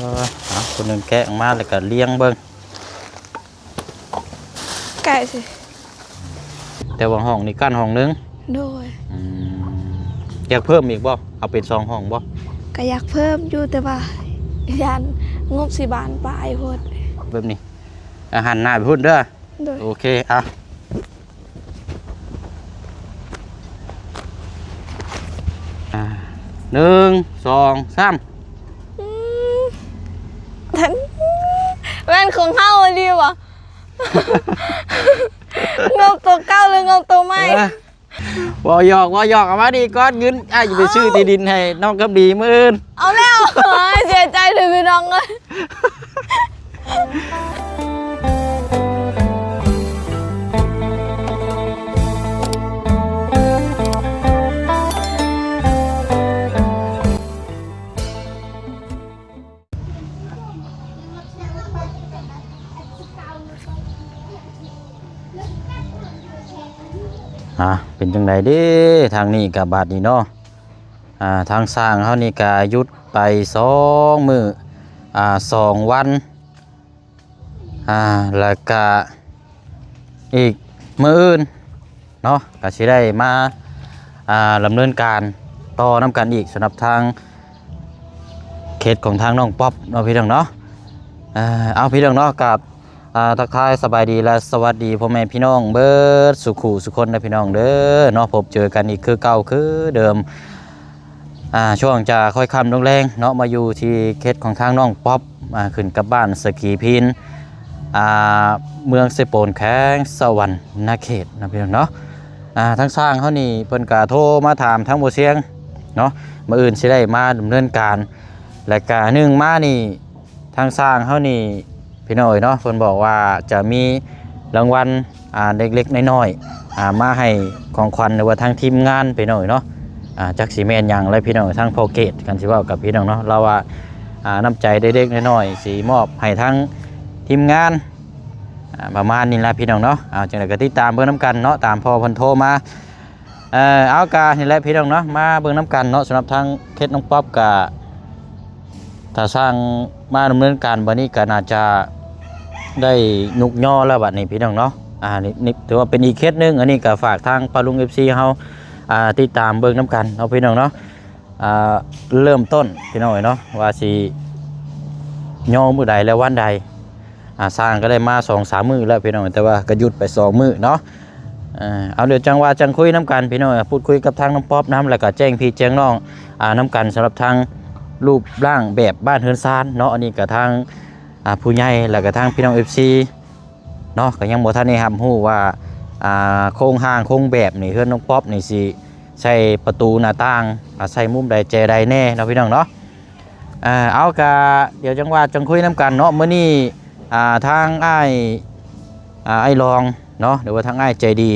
ເອົາ ຜູ້ໜຶ່ງແກະອອກມາ ແລ້ວກໍລຽງເບິ່ງ ໃກ້ຊິ ແຕ່ວ່າຫ້ອງນີ້ກັ້ນຫ້ອງໜຶ່ງ. ໂດຍ. ອືມ ຢາກເພີ່ມອີກບໍ່? ເອົາເປັນສອງຫ້ອງບໍ່? ກໍຢາກເພີ່ມຢູ່ ແຕ່ວ່າຢ້ານງົບຊິບານປາຍໂພດ. ແບບນີ້ ອາ ຫັນໜ້າໄປພຸ້ນເດີ. ໂດຍ. ໂອເຄ ເອົາ ອ່າ ໜຶ່ງ ສອງ ສາມ. ອືມ ແມ່ນຂອງເຮົາອີ່ຫຼີບໍ່? ງົບໂຕເກົ່າ ຫຼື ງົບໂຕໃໝ່? ເອີ ເວົ້າຫຍອກ ເວົ້າຫຍອກ. ເອົາມານີ້ກ່ອນ ເງິນອ້າຍຈະໄປຊື້ທີ່ດິນໃຫ້ນ້ອງກັບດີມື້ອື່ນ. ເອົາແລ້ວ ເສຍໃຈເດີ້ພີ່ນ້ອງເອີຍ. ອ່າ ເປັນຈັ່ງໃດເດ້ທາງນີ້ກະບາດນີ້ເນາະ? ອ່າ ທາງຊ່າງເຮົານີ້ກະຢຸດໄປສອງມື້ ອ່າ ສອງວັນ ອ່າ ແລ້ວກະອີກມື້ອື່ນເນາະ ກະຊິໄດ້ມາ ອ່າ ດຳເນີນການຕໍ່ນຳກັນອີກ ສຳລັບທາງເຂດຂອງທາງນ້ອງປັອບເນາະ ພີ່ນ້ອງເນາະ. ເອົາ ພີ່ນ້ອງເນາະ ກະ ອ່າ ທັກທາຍສະບາຍດີ ແລະ ສະຫວັດດີພໍ່ແມ່ພີ່ນ້ອງເບິດສູ່ຄູ່ສູ່ຄົນເດີພີ່ນ້ອງເດີເນາະ. ພົບເຈີກັນອີກຄືເກົ່າຄືເດີມ ອ່າ ຊ່ວງຈະຄ່ອຍຄ່ຳລົງແລງເນາະ ມາຢູ່ທີ່ເຂດຂອງທາງນ້ອງປັອບ ອ່າ ຂຶ້ນກັບບ້ານສະກີພີນ ອ່າ ເມືອງເຊໂປນ ແຂວງສະຫວັນນະເຂດເນາະ ພີ່ນ້ອງເນາະ. ອ່າ ທາງຊ່າງເຮົານີ້ເພິ່ນກະໂທມາຖາມທາງບໍ່ຊຽງເນາະ ມື້ອື່ນຊິໄດ້ມາດຳເນີນການ ແລະກະໜຶ່ງມານີ້ ທາງຊ່າງເຮົານີ້ພີ່ນ້ອງເອີຍເນາະ ເພິ່ນບອກວ່າຈະມີລາງວັນ ອ່າ ເລັກໆນ້ອຍໆ ອ່າ ມາໃຫ້ຂອງຂວັນ ຫຼືວ່າທາງທີມງານພີ່ນ້ອງເອີຍເນາະ. ອ່າ ຈັກຊິແມ່ນຫຍັງແຫຼະພີ່ນ້ອງ ທາງພໍ່ເກດ ຄັນຊິເວົ້າກັບພີ່ນ້ອງເນາະ ລາວວ່າ ອ່າ ນ້ຳໃຈເລັກໆນ້ອຍໆ ຊິມອບໃຫ້ທາງທີມງານ ອ່າ ປະມານນີ້ລະພີ່ນ້ອງເນາະ. ເອົາ ຈັ່ງໃດກໍຕິດຕາມເບິ່ງນຳກັນເນາະ ຕາມພໍ່ເພິ່ນໂທມາ. ເອີ ເອົາ ກະນີ້ແຫຼະພີ່ນ້ອງເນາະ ມາເບິ່ງນຳກັນເນາະ ສຳລັບທາງເຂດນ້ອງປັອບ ກະຖ້າຊ່າງມາດຳເນີນການບັດນີ້ ກະໜ້າຈະໄດ້ຍຸກຍໍແລ້ວບັດນີ້ພີ່ນ້ອງເນາະ. ອ່າ ນີ້ ນີ້ຖືວ່າເປັນອີກເຂດໜຶ່ງ ອັນນີ້ກະຝາກທາງປ້າລຸງ ເອັຟຊີ ເຮົາ ອ່າ ຕິດຕາມເບິ່ງນຳກັນເນາະ ພີ່ນ້ອງເນາະ. ອ່າ ເລີ່ມຕົ້ນພີ່ນ້ອງເອີຍເນາະ ວ່າຊິຍໍມື້ໃດ ແລະ ວັນໃດ. ອ່າ ຊ່າງກໍໄດ້ມາສອງສາມມື້ແລ້ວພີ່ນ້ອງ ແຕ່ວ່າກໍຢຸດໄປສອງມື້ເນາະ. ເອົາ ດຽວຈັ່ງວ່າຈັ່ງຄຸຍນຳກັນພີ່ນ້ອງ ເອີ ພູດຄຸຍກັບທາງນ້ອງປັອບນຳ ແລ້ວກໍແຈ້ງພີ່ແຈ້ງນ້ອງ ອ່າ ນຳກັນ ສຳລັບທາງຮູບຮ່າງແບບບ້ານເຮືອນຊານເນາະ. ອັນນີ້ກໍທາງ ອ່າ ຜູ້ໃຫຍ່ ແລ້ວກໍທາງພີ່ນ້ອງ ເອັຟຊີ ເນາະ ກໍຍັງບໍ່ທັນໄດ້ຮັບຮູ້ວ່າ ອ່າ ໂຄງຮ່າງໂຄງແບບນີ້ ເຮືອນນ້ອງປັອບນີ້ຊິໃສ່ປະຕູໜ້າຕ່າງ ອາ ໃສ່ມຸມໃດແຈໃດແດ່ເນາະ ພີ່ນ້ອງເນາະ. ເອົາ ກະດຽວຈັ່ງວ່າຈັ່ງຄຸຍນຳກັນເນາະ. ມື້ນີ້ ອ່າ ທາງອ້າຍ ອ່າ ອ້າຍລອງເນາະ ຫຼືວ່າທາງອ້າຍໃຈດີ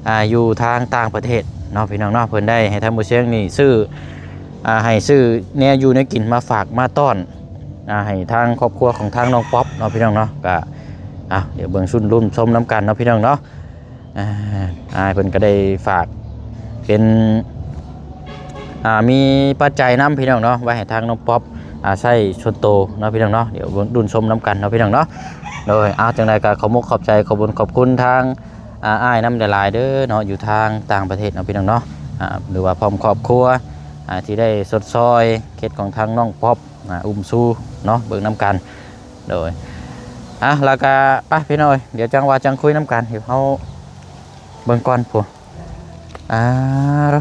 ອ່າ ຢູ່ທາງຕ່າງປະເທດເນາະ ພີ່ນ້ອງເນາະ ເພິ່ນໄດ້ໃຫ້ທາງບໍ່ຊຽງນີ້ຊື້ ອ່າ ໃຫ້ຊື້ແນວຢູ່ແນວກິນມາຝາກມາຕ້ອນ ອ່າ ໃຫ້ທາງຄອບຄົວຂອງທາງນ້ອງປັອບເນາະ ພີ່ນ້ອງເນາະ. ກະ ເອົາ ດຽວເບິ່ງຊຸ່ນລຸ້ນຊົມນຳກັນເນາະ ພີ່ນ້ອງເນາະ. ອ່າ ອ້າຍເພິ່ນກໍໄດ້ຝາກເປັນ ອ່າ ມີປັດໄຈນຳ ພີ່ນ້ອງເນາະ ໄວ້ໃຫ້ທາງນ້ອງປັອບ ອ່າ ໃຊ້ສ່ວນໂຕເນາະ ພີ່ນ້ອງເນາະ. ດຽວເບິ່ງລຸ້ນຊົມນຳກັນເນາະ ພີ່ນ້ອງເນາະ. ໂດຍ ເອົາ ຈັ່ງໃດກໍຂອບມຸກຂອບໃຈ ຂອບບຸນຂອບຄຸນທາງ ອ່າ ອ້າຍນຳຫຼາຍໆເດີເນາະ ຢູ່ທາງຕ່າງປະເທດເນາະ ພີ່ນ້ອງເນາະ ອ່າ ຫຼືວ່າພ້ອມຄອບຄົວ ອ່າ ທີ່ໄດ້ຊົດຊ່ອຍເຂດຂອງທາງນ້ອງປັອບ ອ່າ ອຸ້ມຊູເນາະ ເບິ່ງນຳກັນ. ໂດຍ ອ່ະ ແລ້ວກະໄປພີ່ນ້ອງເອີຍ ດຽວຈັ່ງວ່າຈັ່ງຄຸຍນຳກັນ ດຽວເຮົາເບິ່ງກ່ອນພຸ້ນ. ອ່າ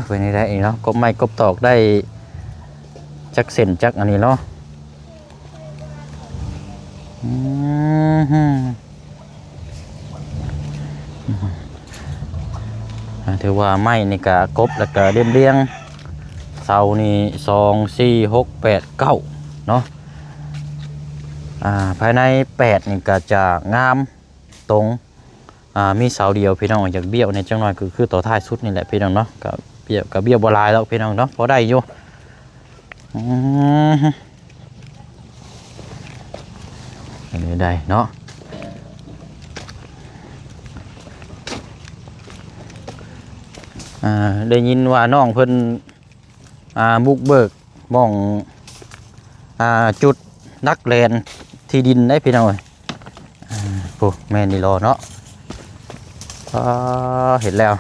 ເປັນໄດ້ອີກເນາະ ກົບໄມ້ກົບຕອກໄດ້ຈັກເສັ້ນຈັກອັນນີ້ເນາະ. ອືມ ອ່າ ຖືວ່າໄມ້ນີ້ກະກົບ ແລ້ວກະລຽງໆ ເສົານີ້ ສອງ ສີ່ ຫົກ ແປດ ເກົ້າ ເນາະ. ອ່າ ພາຍໃນແປດນີ້ກະຈະງາມຕົງ ອ່າ ມີເສົາດຽວ ພີ່ນ້ອງ ຢາກບ້ຽວແດ່ຈັກໜ້ອຍ ຄື ຄືຕໍ່ທ້າຍສຸດນີ້ແຫຼະ ພີ່ນ້ອງເນາະ. ກະບ້ຽວ ກະບ້ຽວບໍ່ຫຼາຍດອກ ພີ່ນ້ອງເນາະ ພໍໄດ້ຢູ່. ອືມ ອັນນີ້ໄດ້ເນາະ. ອ່າ ໄດ້ຍິນວ່ານ້ອງເພິ່ນ ອ່າ ບຸກເບີກໝ່ອງ ອ່າ ຈຸດ ລັກແລ່ນທີ່ດິນເດ້ພີ່ນ້ອງເອີຍ. ໂອ້ ແມ່ນອີ່ຫຼີເນາະ. ອໍ ເຫັນແລ້ວ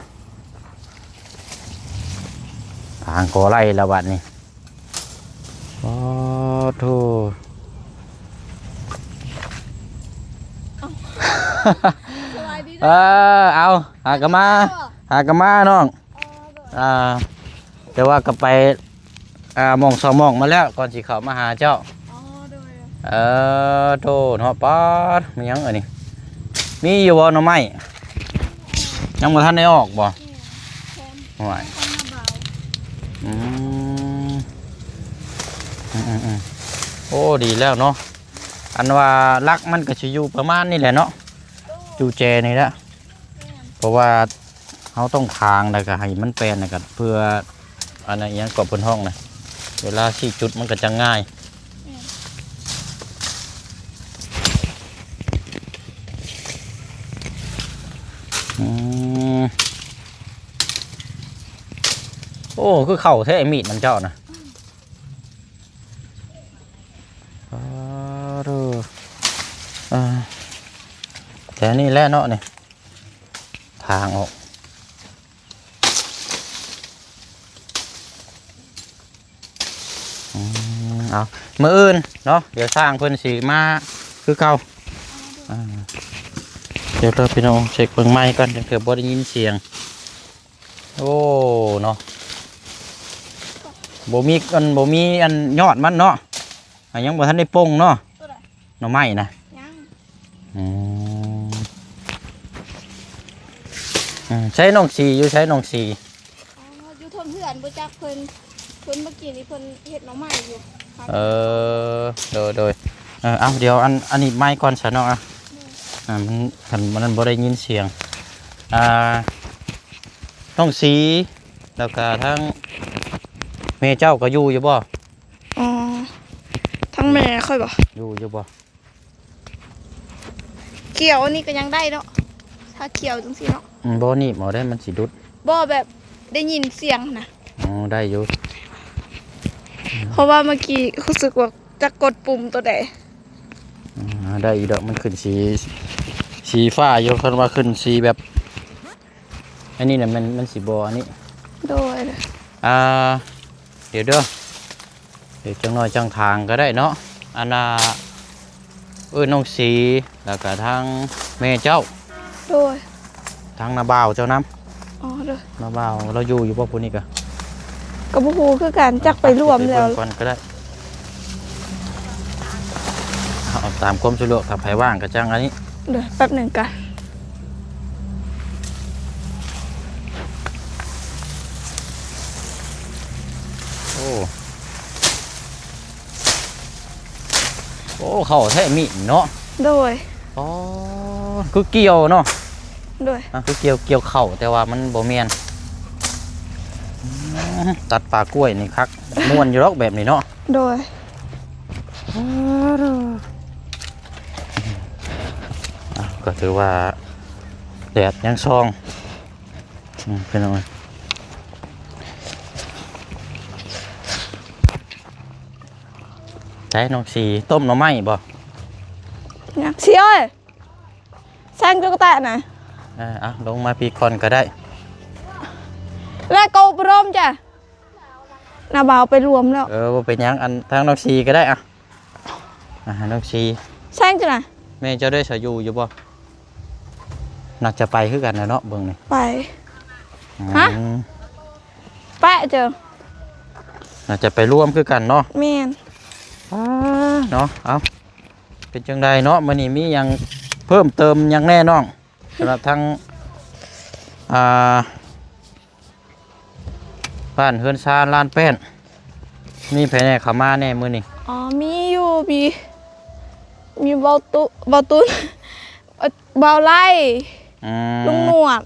ທາງກໍໄລ່ແລ້ວບັດນີ້. ອໍ ໂທ້ ສະບາຍດີເດີ. ເອີ ເອົາ ຫາກະມາ ຫາກະມານ້ອງ. ອໍ ໂດຍ ອ່າ ແຕ່ວ່າກໍໄປ ອ່າ ໝ່ອງສອງໝ່ອງມາແລ້ວ ກ່ອນຊິເຂົ້າມາຫາເຈົ້າ. ອໍ ໂດຍ ເອີ ໂທ້ເນາະ. ປາດ ມີຫຍັງອັນນີ້ ມີຢູ່ບໍ່ໜໍ່ໄມ້? ຍັງບໍ່ທັນໄດ້ອອກບໍ່? ແມ່ນ ໂອ້ຍ ຂອງນ້າບ່າວ. ອືມ ອືມໆໆ ໂອ້ ດີແລ້ວເນາະ. ອັນວ່າຫຼັກມັນກໍຊິຢູ່ປະມານນີ້ແຫຼະເນາະ ໂດຍ ຈູແຈນີ້ແຫຼະ. ແມ່ນ ເພາະວ່າ ເຮົາຕ້ອງຖາງ ແລ້ວກໍໃຫ້ມັນແປນ ແລ້ວກໍເພື່ອ ອັນນັ້ນ ອີ່ຫຍັງເກາະເພິ່ນຮ້ອງນະ ເວລາຊີ້ຈຸດມັນກໍຈະງ່າຍ. ແມ່ນ ອືມ ໂອ້ ຄືເຂົ້າແທ້ ມີດນຳເຈົ້ານະ. ອືມ ອໍ ເດີ ອ່າ ແຖວນີ້ແຫຼະເນາະນີ້ ທາງອອກ. ອືມ ເອົາ ມື້ອື່ນເນາະ ດຽວຊ່າງເພິ່ນຊິມາຄືເກົ່າ. ອ່າ ດຽວເດີພີ່ນ້ອງ ເຊັກເບິ່ງໄມກ່ອນ ຈັກເທື່ອບໍ່ໄດ້ຍິນສຽງ. ໂອ້ ເນາະ ບໍ່ມີອັນ ບໍ່ມີອັນຍອດມັນເນາະ. ອ່າ ຍັງບໍ່ທັນໄດ້ປົ່ງເນາະ. ໂຕໃດ? ໜໍ່ໄມ້ນະ? ຍັງ. ອືມ ອືມ ໃຊ້ນ້ອງສີ ຢູ່ໃຊ້ນ້ອງສີ? ອໍ ຢູ່ເທິງເຮືອນ ບໍ່ຈັກເພິ່ນ ເພິ່ນເມື່ອກີ້ນີ້ເພິ່ນເຮັດໜໍ່ໄມ້ຢູ່. ເອີ ໂດຍໆ ເອີ ເອົາ ດຽວອັນ ອັນນີ້ໄມກ່ອນຊະເນາະ. ໂດຍ ອ່າ ມັນ ຄັນມັນບໍ່ໄດ້ຍິນສຽງ. ອ່າ ນ້ອງສີ ແລ້ວກະທາງແມ່ເຈົ້າກໍຢູ່ຢູ່ບໍ່? ອໍ ທາງແມ່ຂ້ອຍບໍ່? ຢູ່ ຢູ່ບໍ່? ກ່ຽວອັນນີ້ກໍຍັງໄດ້ເນາະ ຖ້າກ່ຽວຈັ່ງຊີ້ເນາະ. ອືມ ບໍ່ໜີບເອົາໄດ້ ມັນຊິຫຼຸດ. ບໍ່ ແບບໄດ້ຍິນສຽງນະ. ອໍ ໄດ້ຢູ່ ເພາະວ່າເມື່ອກີ້ຮູ້ສຶກວ່າຈັກກົດປຸ່ມໂຕໃດ. ອືມ ໄດ້ຢູ່ດອກ ມັນຂຶ້ນສີ ສີຟ້າຢູ່ ຄັນວ່າຂຶ້ນສີແບບ ອັນນີ້ນະ ມັນ ມັນຊິບໍ່ອັນນີ້. ໂດຍ ອ່າ ດຽວເດີ ດຽວຈັກໜ້ອຍຈັ່ງຖາງກໍໄດ້ເນາະ. ອັນນ່າ ເອີ້ນນ້ອງສີ ແລ້ວກະທາງແມ່ເຈົ້າ. ໂດຍ ທາງນ້າບ່າວເຈົ້ານຳ. ອໍ ໂດຍ ນ້າບ່າວລາວຢູ່ ຢູ່ບໍ່ຜູ້ນີ້ກະ? ກໍບໍ່ຮູ້ຄືກັນ ຈັກໄປລວມແລ້ວ ໄປເບິ່ງກ່ອນກໍໄດ້. ເອົາຕາມຄວາມສະດວກ ຖ້າໃຜວ່າງກໍຈັ່ງອັນນີ້. ເດີ ແປັບໜຶ່ງກະ ໂອ້ ໂອ້ ເຂົ້າແທ້ມີດເນາະ. ໂດຍ ອໍ ຄືກ່ຽວເນາະ. ໂດຍ ອ່າ ຄືກ່ຽວ ກ່ຽວເຂົ້າ ແຕ່ວ່າມັນບໍ່ແມ່ນ. ອືມ ຕັດປ່າກ້ວຍນີ້ຄັກ ມ່ວນຢູ່ດອກແບບນີ້ເນາະ. ໂດຍ ອ່າ ກໍຖືວ່າແດດຍັງສ່ອງ ອືມ ພີ່ນ້ອງເອີຍ. ໃສນ້ອງສີ ຕົ້ມໜໍ່ໄມ້ບໍ່? ຍັງ ສີເອີຍ ແຊງຈຸກະແຕະນະ. ເອີ ເອົາ ລົງມາພີ້ກ່ອນກໍໄດ້ ແລ້ວກໍອບຮົມຈ້ະ. ນ້າບ່າວໄປລວມແລ້ວ. ເອີ ບໍ່ເປັນຫຍັງ ອັນ ທາງນ້ອງສີກໍໄດ້. ອ່ະ ອ່ະ ໃຫ້ນ້ອງສີ ແຊງຈັ່ງໃດ? ແມ່ເຈົ້າໄດ້ສະຢູ່ຢູ່ບໍ່? ໜ້າຈະໄປຄືກັນແຫຼະເນາະ ເບິ່ງນີ້. ໄປ. ອືມ ຮະ? ໄປເຈົ້າ. ໜ້າຈະໄປລວມຄືກັນເນາະ. ແມ່ນ. ອ່າ ເນາະ ເອົາ ເປັນຈັ່ງໃດເນາະ ມື້ນີ້ມີຫຍັງເພີ່ມເຕີມຫຍັງແດ່ນ້ອງ? ສຳລັບທາງ ອ່າ ບ້ານເຮືອນຊານລານແປ້ນ ມີໃຜແດ່ເຂົ້າມາແດ່ມື້ນີ້? ອໍ ມີຢູ່ ມີ ມີເບົາຕຸ ເບົາຕຸນ ເອີ ເບົາໄລ່ ອືມ ລຸງໜວດ.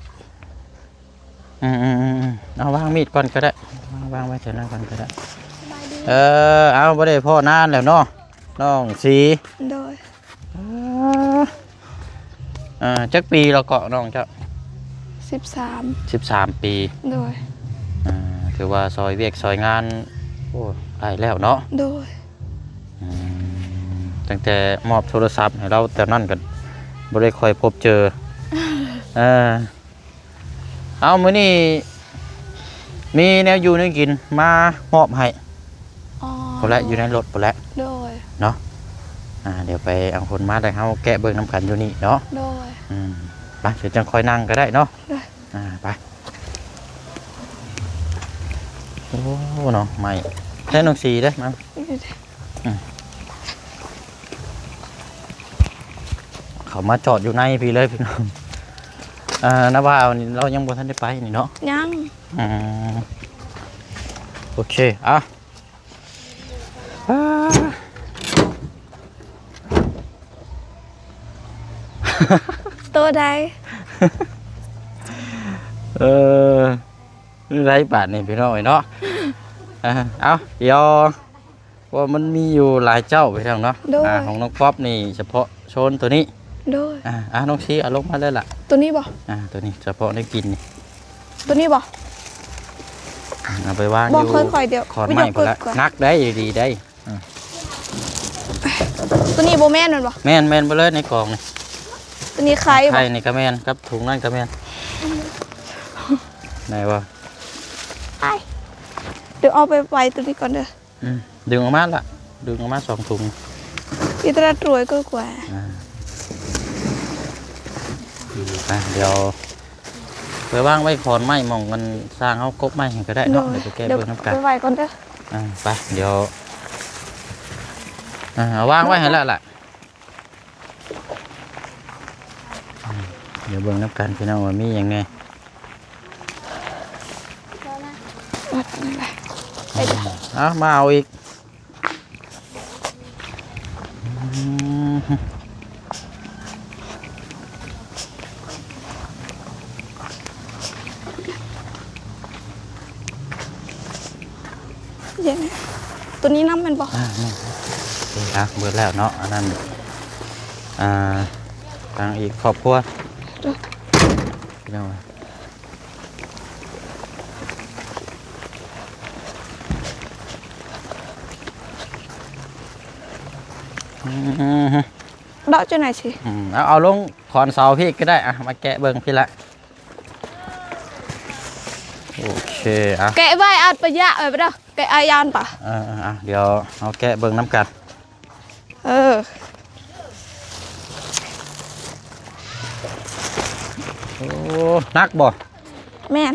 ອືມໆໆໆ ເອົາວາງມີດກ່ອນກໍໄດ້ ວາງ ວາງໄວ້ແຖວນັ້ນກ່ອນກໍໄດ້. ສະບາຍດີ. ເອີ ເອົາ ບໍ່ໄດ້ພໍ້ນານແລ້ວເນາະ ນ້ອງສີ. ໂດຍ. ເອີ ເອີ ຈັກປີແລ້ວເກາະນ້ອງເຈົ້າ? ສິບສາມ. ສິບສາມປີ. ໂດຍ. ອ່າ ຖືວ່າຊ່ອຍວຽກຊ່ອຍງານ ໂອ້ ໄດ້ແລ້ວເນາະ. ໂດຍ. ອືມ ຕັ້ງແຕ່ມອບໂທລະສັບໃຫ້ລາວຕອນນັ້ນກໍບໍ່ໄດ້ຄ່ອຍພົບເຈີ. ເອີ ເອົາ ມື້ນີ້ມີແນວຢູ່ແນວກິນມາມອບໃຫ້. ອໍ ພຸ້ນແຫຼະ ຢູ່ໃນລົດພຸ້ນແຫຼະ. ໂດຍ ເນາະ. ອ່າ ດຽວໄປເອົາຄົນມາ ແລ້ວເຮົາແກະເບິ່ງນຳກັນຢູ່ນີ້ເນາະ. ໂດຍ ອືມ ໄປ ດຽວຈັ່ງຄ່ອຍນັ່ງກໍໄດ້ເນາະ. ໂດຍ ອ່າ ໄປ. ໂອ້ ເນາະ ໄມ້ແທ້ ນ້ອງສີເດ້ ມາ. ອືມ ເຂົາມາຈອດຢູ່ໃນພີ້ເລີຍພີ່ນ້ອງ. ເອີ ນ້າບ່າວນີ້ລາວຍັງບໍ່ທັນໄດ້ໄປນີ້ເນາະ? ຍັງ. ອືມ ໂອເຄ ອ່ະ. ໂຕໃດ? ເອີ ໄດ້ບາດນີ້ພີ່ນ້ອງເອີຍເນາະ. ເອີ ເອົາ ດຽວ ເພາະມັນມີຢູ່ຫຼາຍເຈົ້າພີ່ນ້ອງເນາະ. ໂດຍ ອ່າ ຂອງນ້ອງປັອບນີ້ສະເພາະໂຊນໂຕນີ້. ໂດຍ ອ່າ ອ່າ ນ້ອງຊີເອົາລົງມາເລີຍລະ. ໂຕນີ້ບໍ່? ອ່າ ໂຕນີ້ສະເພາະໄດ້ກິນນີ້. ໂຕນີ້ບໍ່? ອືມ ເອົາໄປວາງຢູ່ ບໍ່ ຄ່ອຍໆ ດຽວ ຂອນໄມ້ພຸ້ນລະ. ໜັກໄດ໋ ດີໄດ໋. ອືມ ໂຕນີ້ບໍ່ແມ່ນແມ່ນບໍ່? ແມ່ນໆ ເບິດເລີຍໃນກອງນີ້. ໂຕນີ້ໄຂ່ບໍ່? ໄຂ່ນີ້ກໍແມ່ນ ກັບຖົງນັ້ນກໍແມ່ນ. ໄດ້ບໍ່? ໄປ ດຽວເອົາໄປໄວ້ໂຕນີ້ກ່ອນເດີ. ອືມ ດຶງອອກມາລະ ດຶງອອກມາສອງຖົງ. ອີຕະລະຕຣວຍກໍກວ່າ. ອ່າ ໄປ ດຽວໄປວາງໄວ້ຂອນໄມ້ໝ່ອງມັນ ຊ່າງເຮົາກົບໄມ້ໃຫ້ກໍໄດ້ເນາະ. ໂດຍ ດຽວໄປແກະເບິ່ງນຳກັນ ໄປໄວ້ກ່ອນເດີ. ອ່າ ໄປ ດຽວ ອ່າ ເອົາວາງໄວ້ຫັ້ນລະລະ. ດຽວເບິ່ງນຳກັນພີ່ນ້ອງວ່າມີຫຍັງແດ່. ເອົາ ມາເອົາອີກ. ອືມ ເຢັນ ໂຕນີ້ນຳແມ່ນບໍ່? ອ່າ ແມ່ນ ໂອເຄ ອ່ະ ເບິດແລ້ວເນາະ ອັນນັ້ນ ອ່າ ທາງອີກຄອບຄົວ ໂດຍ ພີ່ນ້ອງ. ອືມ ເດາະຈັ່ງໃດຊິ? ອືມ ເອົາ ເອົາລົງຂອນເສົາພີ້ກໍໄດ້ ອ່ະ ມາແກະເບິ່ງພີ້ລະ. ໂອເຄ ອ່ະ ແກະໄວ້ອັດປະຍະໄວ້ບໍ່ເດີ ແກະອາຍານປະ. ເອີ ເອີ ອ່ະ ດຽວເຮົາແກະເບິ່ງນຳກັນ. ເອີ ໂອ້ ໜັກບໍ່? ແມ່ນ.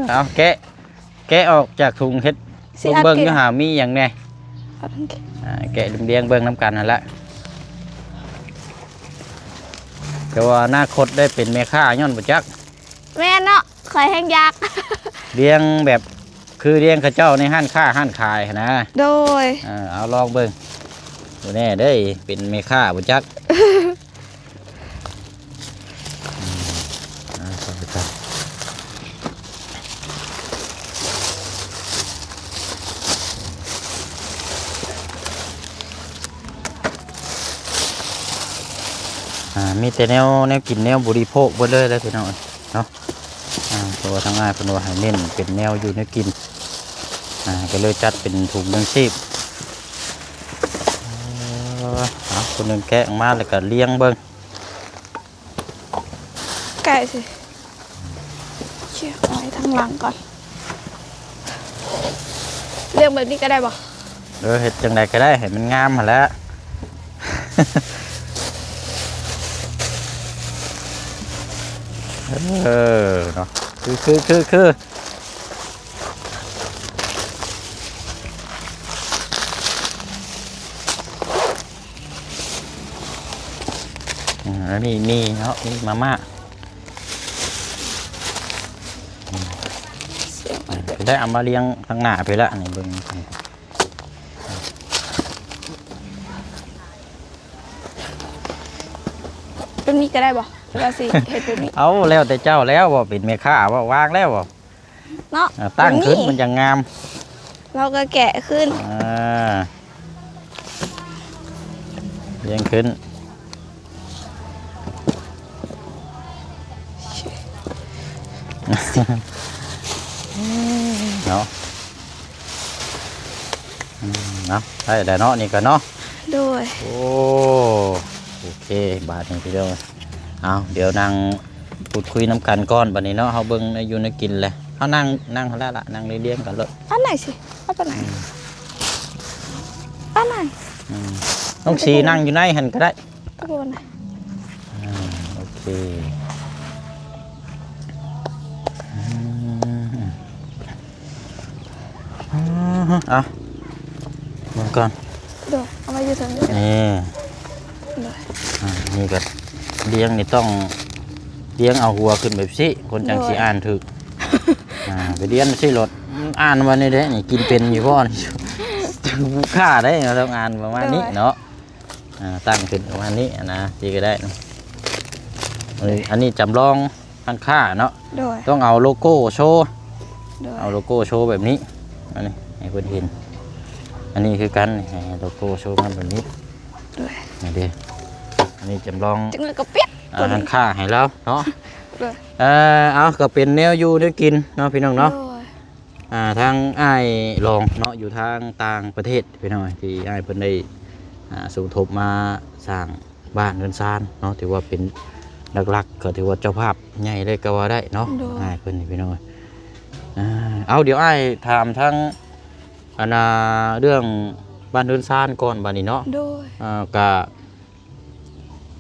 ເອົາ ແກະ ແກະອອກຈາກຖົງ ເຮັດເບິ່ງໆ ຢູ່ຫາມີຫຍັງແດ່. ອ່າ ແກະລຽງໆ ເບິ່ງນຳກັນຫັ້ນລະ. ແຕ່ວ່າອະນາຄົດໄດ້ເປັນແມ່ຄ້າຍ້ອນບໍ່ຈັກ. ແມ່ນເນາະ ຂ້ອຍແຮ່ງຢາກ ລ້ຽງແບບ ຄືລ້ຽງເຂົາເຈົ້າໃນຮ້ານຄ້າຮ້ານຂາຍຫັ້ນນະ. ໂດຍ ເອີ ເອົາລອງເບິ່ງ ບໍ່ແນ່ເດ້ ເປັນແມ່ຄ້າບໍ່ຈັກ. ອືມ ອ່າ ເຂົ້າໄປກັນ. ອ່າ ມີແຕ່ແນວ ແນວກິນແນວບໍລິໂພກເບິດເລີຍແຫຼະພີ່ນ້ອງເອີຍເນາະ. ອ່າ ເພາະວ່າທາງອ້າຍເພິ່ນວ່າໃຫ້ເນັ້ນເປັນແນວຢູ່ແນວກິນ ອ່າ ກໍເລີຍຈັດເປັນຖົງຍັງຊີບ. ເອີ ເອົາ ຄົນໜຶ່ງແກະອອກມາ ແລ້ວກໍລຽງເບິ່ງ ໃກ້ຊິ ເຊຍ ເອົາໄວ້ທາງຫຼັງກ່ອນ. ລຽງແບບນີ້ກໍໄດ້ບໍ່? ເອີ ເຮັດຈັ່ງໃດກໍໄດ້ ໃຫ້ມັນງາມຫັ້ນແຫຼະ. ເອີ ເນາະ ຄື ຄື ຄື ຄື ອືມ ອັນນີ້ມີເນາະ ມີມາມ່າ. ອືມ ໄດ້ເອົາມາລຽງທາງໜ້າພີ້ລະ ນີ້ເບິ່ງ. ແບບນີ້ກໍໄດ້ບໍ່? ຫຼືວ່າຊິເຮັດແບບນີ້? ເອົາ ແລ້ວແຕ່ເຈົ້າແລ້ວ ເວົ້າເປັນແມ່ຄ້າ ເວົ້າວາງແລ້ວ ເນາະ ອ່າ ຕັ້ງຂຶ້ນ ແບບນີ້ ມັນຈັ່ງງາມ ເຮົາກໍແກະຂຶ້ນ ອ່າ ລຽງຂຶ້ນ. ເນາະ ອືມ ເອົາ ໄດ້ແລ້ວເນາະ ນີ້ກໍເນາະ. ໂດຍ. ໂອ້ ໂອເຄ ບາດນີ້ພີ່ນ້ອງ ເອົາ ດຽວນັ່ງ ພູດຄຸຍນຳກັນກ່ອນ ບັດນີ້ເນາະ ເຮົາເບິ່ງແນວຢູ່ແນວກິນແຫຼະ. ເຮົານັ່ງ ນັ່ງຫັ້ນແຫຼະລະ ນັ່ງລຽງໆກັນໂລດ. ອັນໄຫນຊິ ເອົາປານໃດ? ອືມ ປານໃດ? ອືມ ນ້ອງສີນັ່ງຢູ່ໃນຫັ້ນກໍໄດ້ ກໍບໍ່ນະ. ອ່າ ໂອເຄ ອືມ ເອົາ ເບິ່ງກ່ອນ. ໂດຍ ເອົາໄວ້ຢູ່ເທິງນີ້. ນີ້ ໂດຍ. ອ່າ ນີ້ກໍລຽງນີ້ຕ້ອງລຽງເອົາຫົວຂຶ້ນແບບຊີ້ ຄົນຈັ່ງຊິອ່ານຖືກ. ໂດຍ. ອ່າ ໄປລຽງຊີ້ໂລດ ອ່ານວ່ານີ້ເດ້ ນີ້ກິນເປັນຢູ່ບໍ່ນີ້? ຜູ້ຄ້າໄດ້ ຕ້ອງອ່ານປະມານນີ້ເນາະ. ໂດຍ. ອ່າ ຕັ້ງຂຶ້ນປະມານນີ້ນະ ຊີ້ກໍໄດ້ນະ. ອັນນີ້ ໂດຍ ອັນນີ້ຈຳລອງຮ້ານຄ້າເນາະ. ໂດຍ. ຕ້ອງເອົາໂລໂກ້ໂຊ. ໂດຍ. ເອົາໂລໂກ້ໂຊແບບນີ້ ອັນນີ້ໃຫ້ເພິ່ນເຫັນ. ອັນນີ້ຄືກັນ ໃຫ້ໂລໂກ້ໂຊມາແບບນີ້. ໂດຍ. ນີ້ເດ້ ອັນນີ້ຈຳລອງ ຈັ່ງນັ້ນກໍປິດ ອ່າ ຮ້ານຄ້າໃຫ້ລາວເນາະ. ໂດຍ. ເອີ ເອົາ ກໍເປັນແນວຢູ່ແນວກິນເນາະ ພີ່ນ້ອງເນາະ. ໂດຍ. ອ່າ ທາງອ້າຍລອງເນາະ ຢູ່ທາງຕ່າງປະເທດ ພີ່ນ້ອງ ທີ່ອ້າຍເພິ່ນໄດ້ ອ່າ ສົມທົບມາສ້າງບ້ານເຮືອນຊານເນາະ ຖືວ່າເປັນຫຼັກໆ ກໍຖືວ່າເຈົ້າພາບໃຫຍ່ເລີຍກໍວ່າໄດ້ເນາະ. ໂດຍ. ອ້າຍເພິ່ນນີ້ ພີ່ນ້ອງ ອ່າ ເອົາ ດຽວອ້າຍຖາມທາງ ອັນນ່າ ເລື່ອງບ້ານເຮືອນຊານກ່ອນ ບັດນີ້ເນາະ. ໂດຍ. ອ່າ ກະ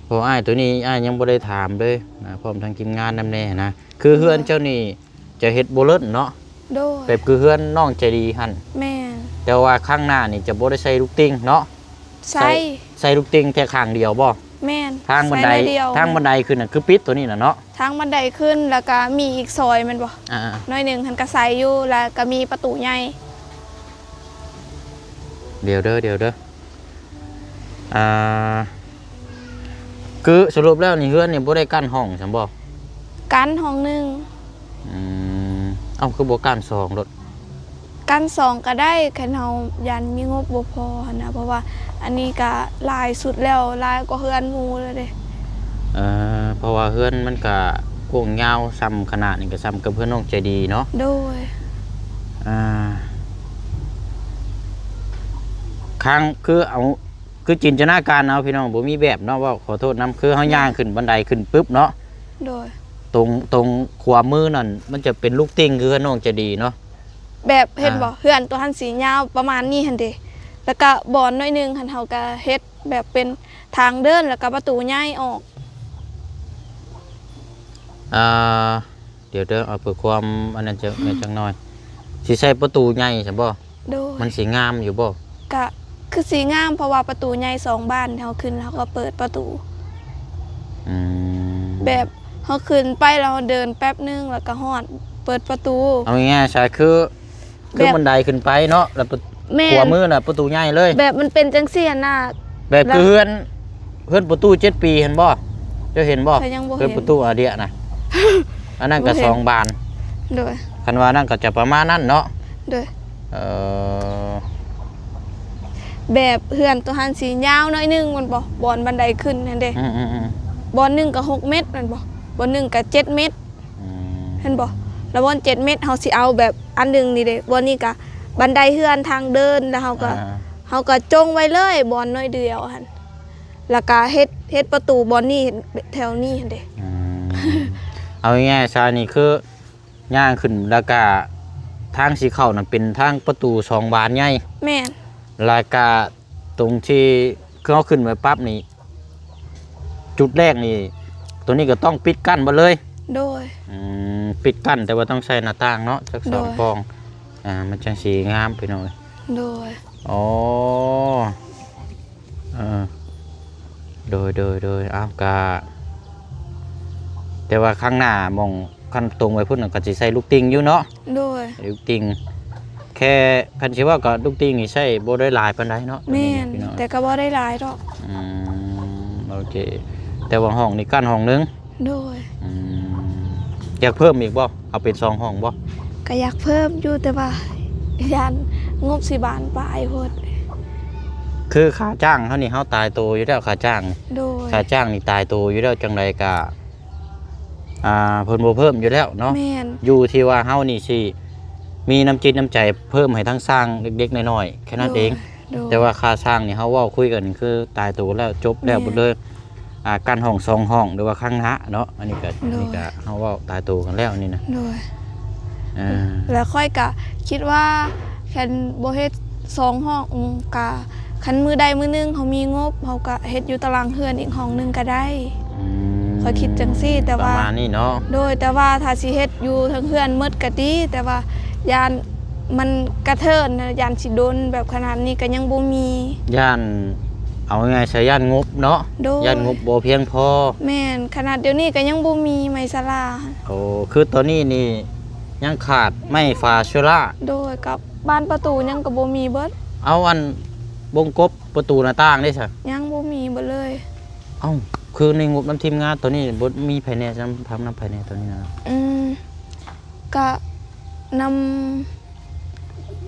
ເພາະອ້າຍໂຕນີ້ອ້າຍຍັງບໍ່ໄດ້ຖາມເລີຍນະ ພ້ອມທັງທີມງານນຳແດ່ນະ ຄືເຮືອນເຈົ້ານີ້ຈະເຮັດບໍ່ເລີ້ນເນາະ? ໂດຍ. ແບບຄືເຮືອນນ້ອງໃຈດີຫັ້ນ? ແມ່ນ. ແຕ່ວ່າຂ້າງໜ້ານີ້ຈະບໍ່ໄດ້ໃສ່ລູກຕິ່ງເນາະ? ໃສ່. ໃສ່ ໃສ່ລູກຕິ່ງແຕ່ຂ້າງດຽວບໍ່? ແມ່ນ. ທາງບັນໄດ ໃສ່ໜ້ອຍດຽວ. ທາງບັນໄດຂຶ້ນນະ ຄືປິດໂຕນີ້ນະເນາະ? ທາງບັນໄດຂຶ້ນ ແລ້ວກະມີອີກຊອຍແມ່ນບໍ່? ອ່າໆ ໜ້ອຍໜຶ່ງຫັ້ນກະໃສ່ຢູ່ ແລ້ວກະມີປະຕູໃຫຍ່. ດຽວເດີ ດຽວເດີ ອ່າ ຄືສະຫຼຸບແລ້ວນີ້ ເຮືອນນີ້ບໍ່ໄດ້ກັ້ນຫ້ອງຊັ້ນບໍ່? ກັ້ນຫ້ອງໜຶ່ງ. ອືມ ເອົ້າ ຄືບໍ່ກັ້ນສອງໂລດ? ກັ້ນສອງກໍໄດ້ ຄັນເຮົາຢ້ານມີງົບບໍ່ພໍຫັ້ນນະ ເພາະວ່າອັນນີ້ກໍຫຼາຍສຸດແລ້ວ ຫຼາຍກວ່າເຮືອນໝູ່ແລ້ວເດ້. ເອີ ເພາະວ່າເຮືອນມັນກະກວ້າງຍາວ ສ່ຳຂະໜາດນີ້ກະສ່ຳກັບເຮືອນນ້ອງໃຈດີເນາະ. ໂດຍ. ອ່າ ຂ້າງ ຄືເອົາ ຄືຈິນຕະນາການເອົາ ພີ່ນ້ອງ ບໍ່ມີແບບເນາະ ເວົ້າຂໍໂທດນຳ ຄືເຮົາ ໂດຍ ຍ່າງຂຶ້ນບັນໄດຂຶ້ນປຶບເນາະ. ໂດຍ. ຕົງ ຕົງຂວາມືນັ້ນ ມັນຈະເປັນລູກຕິ່ງ ຄືເຮືອນນ້ອງໃຈດີເນາະ. ແບບເຫັນບໍ່ ອ່າ ເຮືອນຕົວຫັ້ນຊິຍາວປະມານນີ້ຫັ້ນເດ ແລ້ວກະບ່ອນໜ້ອຍໜຶ່ງຫັ້ນ ເຮົາກະເຮັດແບບເປັນທາງເດີນ ແລ້ວກະປະຕູໃຫຍ່ອອກ. ອ່າ ດຽວເດີ ເອົາເພື່ອຄວາມອັນນັ້ນຈັກ ແມ່ນຈັກໜ້ອຍ ຊິໃສ່ປະຕູໃຫຍ່ຊັ້ນບໍ່? ໂດຍ. ມັນຊິງາມຢູ່ບໍ່? ກະຄືຊິງາມ ເພາະວ່າປະຕູໃຫຍ່ສອງບານ ເຮົາຂຶ້ນ ເຮົາກໍເປີດປະຕູ. ອືມ ແບບເຮົາຂຶ້ນໄປ ແລ້ວເຮົາເດີນແປັບໜຶ່ງ ແລ້ວກໍຮອດ ເປີດປະຕູ. ເອົາງ່າຍໆຊະ ຄື ຄື ແບບ ບັນໄດຂຶ້ນໄປເນາະ ແລ້ວປະ ແມ່ນ ຂວາມືນະປະຕູໃຫຍ່ເລີຍ. ແບບມັນເປັນຈັ່ງຊີ້ຫັ້ນນະ ແບບຄືເຮືອນ ເຮືອນປະຕູເຈັດປີຫັ້ນບໍ່? ເຈົ້າເຫັນບໍ່? ເຮືອນປະຕູອາເດຍນະ ອັນນັ້ນກໍ ບໍ່ເຫັນ ສອງບານ. ໂດຍ. ຄັນວ່ານັ້ນກໍຈະປະມານນັ້ນເນາະ. ໂດຍ. ເອີ ແບບເຮືອນຕົວຫັ້ນຊິຍາວໜ້ອຍໜຶ່ງແມ່ນບໍ່? ບ່ອນບັນໄດຂຶ້ນຫັ້ນເດ. ອືມໆໆ. ບ່ອນໜຶ່ງກໍຫົກເມັດແມ່ນບໍ່? ບ່ອນໜຶ່ງກໍເຈັດເມັດ. ອືມ ເຫັນບໍ່? ລະບ່ອນເຈັດເມັດ ເຮົາຊິເອົາແບບອັນໜຶ່ງນີ້ເດ້ ບ່ອນນີ້ກະບັນໄດເຮືອນທາງເດີນ ລະເຮົາກະ ອ່າ ເຮົາກະຈົ່ງໄວ້ເລີຍບ່ອນໜ້ອຍດຽວຫັ້ນ ລະກະເຮັດ ເຮັດປະຕູບ່ອນນີ້ ເຮັດແຖວນີ້ຫັ້ນເດ້. ອືມ ເອົາງ່າຍໆຊະ ນີ້ຄືຍ່າງຂຶ້ນ ລະກະທາງຊິເຂົ້ານັ້ນເປັນທາງປະຕູສອງບານໃຫຍ່. ແມ່ນ. ລະກະ ຕົງທີ່ຄືເຮົາຂຶ້ນໄປປັບນີ້ ຈຸດແລກນີ້ ໂຕນີ້ກໍຕ້ອງປິດກັ້ນໝົດເລີຍ? ໂດຍ. ອືມ ປິດກັ້ນ ແຕ່ວ່າຕ້ອງໃສ່ໜ້າຕ່າງເນາະ ຈັກສອງ ໂດຍ ປ່ອງ ອ່າ ມັນຈັ່ງຊິງາມ ພີ່ນ້ອງເອີຍ. ໂດຍ. ອໍ ເອີ ໂດຍ ໂດຍ ໂດຍ ເອົ້າ ກະ ແຕ່ວ່າຂ້າງໜ້າໝ່ອງ ຄັນຕົງໄປພຸ້ນກໍຊິໃສ່ລູກຕິ່ງຢູ່ເນາະ? ໂດຍ. ລູກຕິ່ງ ແຄ່ ຄັນຊິເວົ້າກໍລູກຕິ່ງນີ້ໃຊ້ບໍ່ໄດ້ຫຼາຍປານໃດເນາະ? ແມ່ນ ແຕ່ກໍບໍ່ໄດ້ຫຼາຍດອກ. ອືມ ໂອເຄ ແຕ່ວ່າຫ້ອງນີ້ກັ້ນຫ້ອງໜຶ່ງ? ໂດຍ. ອືມ ຢາກເພີ່ມອີກບໍ່? ເອົາເປັນສອງຫ້ອງບໍ່? ກໍຢາກເພີ່ມຢູ່ ແຕ່ວ່າຢ້ານງົບຊິບານປາຍໂພດ. ຄືຄ່າຈ້າງເຮົານີ້ ເຮົາຕາຍໂຕຢູ່ແລ້ວ ຄ່າຈ້າງ. ໂດຍ. ຄ່າຈ້າງນີ້ຕາຍໂຕຢູ່ແລ້ວ ຈັ່ງໃດກະ ອ່າ ເພິ່ນບໍ່ເພີ່ມຢູ່ແລ້ວເນາະ. ແມ່ນ. ຢູ່ທີ່ວ່າເຮົານີ້ຊິ ມີນ້ຳຈິດນ້ຳໃຈເພີ່ມໃຫ້ທັງຊ່າງເລັກໆນ້ອຍໆແຄ່ນັ້ນເອງ. ໂດຍ ໂດຍ ແຕ່ວ່າຄ່າຊ່າງນີ້ເຮົາເວົ້າຄຸຍກັນຄືຕາຍໂຕແລ້ວ ຈົບແລ້ວ ແມ່ນ ເບິດເລີຍ. ອ່າ ກັ້ນຫ້ອງສອງຫ້ອງ ຫຼືວ່າຄັ້ງໜ້າເນາະ ອັນນີ້ກະ ໂດຍ ອັນນີ້ກະເຮົາເວົ້າຕາຍໂຕກັນແລ້ວນີ້ນະ. ໂດຍ ອ່າ ແລ້ວຂ້ອຍກະຄິດວ່າ ຄັນບໍ່ເຮັດສອງຫ້ອງ ກະ ຄັນມື້ໃດມື້ໜຶ່ງເຮົາມີງົບ ເຮົາກະເຮັດຢູ່ຕາລາງເຮືອນອີກຫ້ອງໜຶ່ງກະໄດ້. ອືມ ຂ້ອຍຄິດຈັ່ງຊີ້ ແຕ່ວ່າ ປະມານນີ້ເນາະ. ໂດຍ ແຕ່ວ່າຖ້າຊິເຮັດຢູ່ເທິງເຮືອນໝົດກະດີ ແຕ່ວ່າຢ້ານ ມັນກະເທີນນະ ຢ້ານຊິດົນ ແບບຂະໜາດນີ້ກະຍັງບໍ່ມີ. ຢ້ານ ເອົາງ່າຍໆຊະ ຢ້ານງົບເນາະ. ໂດຍ ຢ້ານງົບບໍ່ພຽງພໍ. ແມ່ນ ຂະໜາດດຽວນີ້ກະຍັງບໍ່ມີໄມ້ສະລາ. ໂອ້ ຄືຕອນນີ້ນີ້ຍັງຂາດໄມ້ຝາເຊື້ອລາ. ໂດຍ ກັບບານປະຕູຫຍັງກະບໍ່ມີເບິດ. ເອົາ ອັນວົງກົບປະຕູໜ້າຕ່າງເດ້ຊະ? ຍັງບໍ່ມີເບິດເລີຍ. ເອົ້າ ຄືໃນງົບນຳທີມງານຕອນນີ້ບໍ່ມີໃຜແດ່ ນຳ ນຳໃຜແດ່ຕອນນີ້ນະ? ອືມ ກະນຳ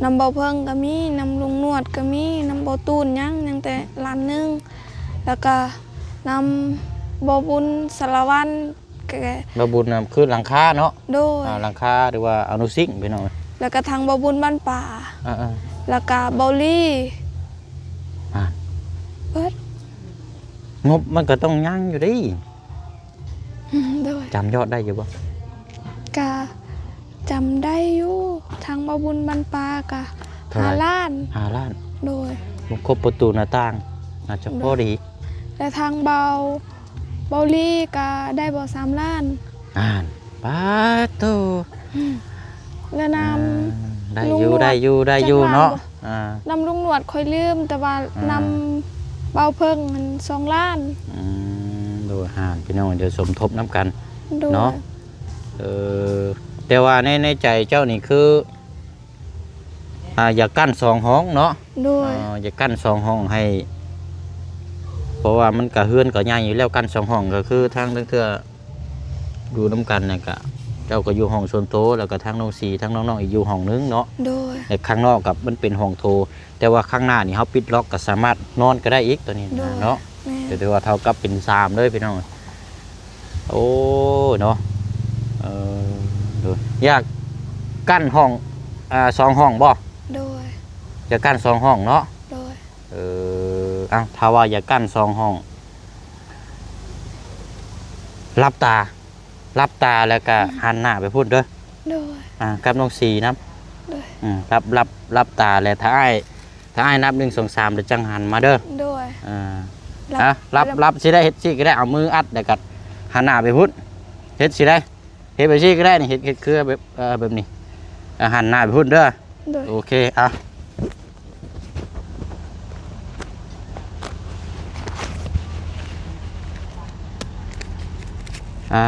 ນຳເບົາເຜິ້ງກະມີ ນຳລຸງໜວດກະມີ ນຳເບົາຕູນຍັງ ຍັງແຕ່ລ້ານໜຶ່ງ ແລ້ວກະນຳເບົາບຸນສາລະວັນ ກະ ເບົາບຸນນະ ຄືຫຼັງຄາເນາະ. ໂດຍ ອ່າ ຫຼັງຄາ ຫຼືວ່າອະນຸສິງພີ່ນ້ອງ. ແລ້ວກະທາງເບົາບຸນບ້ານປ່າ ອ່າໆ ແລ້ວກະເບົາລີ ອ່າ ເບິດ. ງົບມັນກະຕ້ອງຍັງຢູ່ເດ້. ໂດຍ ຈຳຍອດໄດ້ຢູ່ບໍ່? ກະຈຳໄດ້ຢູ່ ທາງເບົາບຸນບ້ານປ່າກະ ເທົ່າໃດ? ຫ້າລ້ານ. ຫ້າລ້ານ. ໂດຍ ບໍ່ຄົບປະຕູໜ້າຕ່າງ ໜ້າຈະພໍດີ. ໂດຍ ແລະທາງເບົາ ເບົາລີກະໄດ້ບໍ່ ສາມລ້ານ. ອ່ານ ປາດໂທ້ ແລະນຳ ອ່າ ໄດ້ຢູ່ ໄດ້ຢູ່ ໄດ້ຢູ່ເນາະ. ອ່າ ນຳລຸງໜວດຂ້ອຍລືມ ແຕ່ວ່າ ອ່າ ນຳເບົາເຜິ້ງຫັ້ນ ສອງລ້ານ. ອືມ ໂດຍ ຫານພີ່ນ້ອງ ດຽວສົມທົບນຳກັນ ໂດຍ ເນາະ. ເອີ ແຕ່ວ່າໃນ ໃນໃຈເຈົ້ານີ້ຄື ອ່າ ຢາກກັ້ນສອງຫ້ອງເນາະ. ໂດຍ ອ່າ ຢາກກັ້ນສອງຫ້ອງໃຫ້ ເພາະວ່າມັນກະ ເຮືອນກະໃຫຍ່ຢູ່ແລ້ວ ກັ້ນສອງຫ້ອງກະຄືທາງ ທາງເທື່ອ ຢູ່ນຳກັນນະກະ ເຈົ້າກະຢູ່ຫ້ອງສ່ວນໂຕ ແລ້ວກະທາງນ້ອງສີ ທາງນ້ອງໆອີກຢູ່ຫ້ອງໜຶ່ງເນາະ. ໂດຍ ແລະຂ້າງນອກກະມັນເປັນຫ້ອງໂຖ ແຕ່ວ່າຂ້າງໜ້ານີ້ເຮົາປິດລັອກກະສາມາດນອນກະໄດ້ອີກໂຕນີ້ນະເນາະ. ໂດຍ ແມ່ນ ກະຖືວ່າເທົ່າກັບເປັນສາມເລີຍພີ່ນ້ອງ. ໂອ້ ເນາະ ເອີ ໂດຍ ຢາກກັ້ນຫ້ອງ ອ່າ ສອງຫ້ອງບໍ່? ໂດຍ ຢາກກັ້ນສອງຫ້ອງເນາະ. ໂດຍ ເອີ ເອົ້າ ຖ້າວ່າຢາກກັ້ນສອງຫ້ອງ ຫຼັບຕາ ຫຼັບຕາແລ້ວກະ ອືມ ຫັນໜ້າໄປພຸ້ນເດີ. ໂດຍ ອ່າ ກັບນ້ອງສີນຳ. ໂດຍ ອືມ ຫຼັບ ຫຼັບ ຫຼັບຕາແລ້ວ ຖ້າອ້າຍ ຖ້າອ້າຍນັບ ໜຶ່ງ ສອງ ສາມ ແລ້ວຈັ່ງຫັນມາເດີ. ໂດຍ ອ່າ ຫຼັບ ອ່ະ ຫຼັບ ຫຼັບຊິໄດ້ ເຮັດຊິກະໄດ້ ເອົາມືອັດແລ້ວກະຫັນໜ້າໄປພຸ້ນ ເຮັດຊິໄດ້ ເຮັດແບບຊິກະໄດ້ນີ້ ເຮັດ ເຮັດຄືແບບ ເອີ ແບບນີ້ ຫັນໜ້າໄປພຸ້ນເດີ. ໂດຍ ໂອເຄ ອ່ະ ອ່າ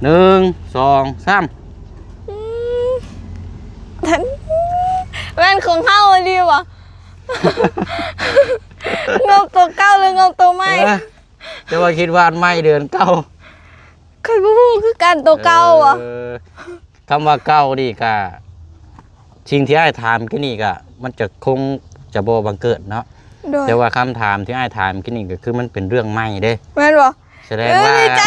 ໜຶ່ງ ສອງ ສາມ. ອືມ ແມ່ນຂອງເຮົາອີ່ຫຼີບໍ່? ງົບໂຕເກົ່າ ຫຼື ງົບໂຕໃໝ່? ເອີ ແຕ່ວ່າຄິດວ່າອັນໃໝ່ເດີ ອັນເກົ່າ ຂ້ອຍບໍ່ຮູ້ຄືກັນ ໂຕເກົ່າບໍ່? ເອີ ຄຳວ່າເກົ່ານີ້ກະ ສິ່ງທີ່ອ້າຍຖາມກີ້ນີ້ກະ ມັນຈະຄົງຈະບໍ່ບັງເກີດເນາະ. ໂດຍ ແຕ່ວ່າຄຳຖາມທີ່ອ້າຍຖາມກີ້ນີ້ກະຄືມັນເປັນເລື່ອງໃໝ່ເດ້. ແມ່ນບໍ່? ສະແດງວ່າ ເອີ ດີໃຈ.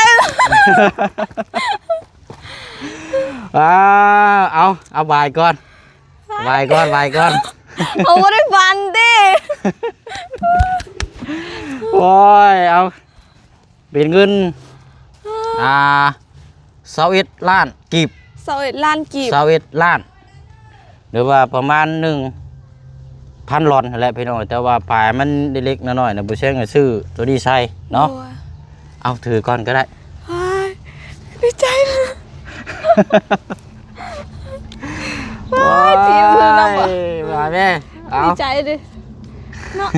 ອ່າ ເອົາ ເອົາບາຍກ່ອນ ບາຍກ່ອນ ບາຍກ່ອນ. ເຮົາບໍ່ໄດ້ຝັນຕິ? ໂອ້ຍ ເອົາ ເປັນເງິນ ອ່າ ຊາວເອັດລ້ານກີບ. ຊາວເອັດລ້ານກີບ. ຊາວເອັດລ້ານ ຫຼືວ່າປະມານໜຶ່ງພັນລອນຫັ້ນແຫຼະພີ່ນ້ອງ. ແຕ່ວ່າປາຍມັນເລັກໆນ້ອຍໆນະ ບໍ່ແຊງກະຊື້ໂຕນີ້ໃສ່ເນາະ. ໂດຍ ເອົາ ຖືກ່ອນກະໄດ້. ອ້າຍ ດີໃຈ. ໂອ້ຍ ໂອ້ຍ ທີມຄືນຳບໍ່? ວ່າແມ່ ເອົາ ດີໃຈເດ້ເນາະ.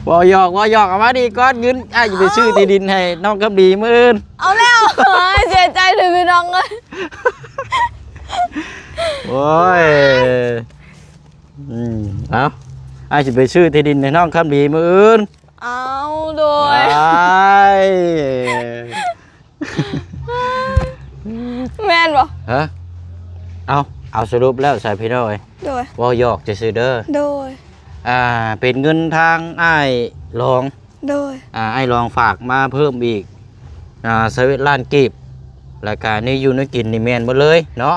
ເວົ້າຫຍອກ ເວົ້າຫຍອກ ເອົາມານີ້ກ່ອນ ເງິນອ້າຍຊິໄປຊື້ທີ່ດິນໃຫ້ນ້ອງຄຳດີມື້ອື່ນ. ເອົາແລ້ວ ເສຍໃຈເລີຍພີ່ນ້ອງເອີຍ. ໂອ້ຍ ອືມ ເອົາ ອ້າຍຊິໄປຊື້ທີ່ດິນໃຫ້ນ້ອງຄຳດີມື້ອື່ນ. ເອົາ ໂດຍ ແມ່ນບໍ່? ຮະ ເອົາ ເອົາ ສະຫຼຸບແລ້ວໃສ່ພີ່ນ້ອງເອີຍ. ໂດຍ ເວົ້າຫຍອກຊື່ໆເດີ. ໂດຍ ອ່າ ເປັນເງິນທາງອ້າຍຫຼອງ. ໂດຍ ອ່າ ອ້າຍຫຼອງຝາກມາເພີ່ມອີກ ອ່າ ຊາວເອັດລ້ານກີບ ແລ້ວກະແນວຢູ່ແນວກິນນີ້ແມ່ນໝົດເລີຍເນາະ.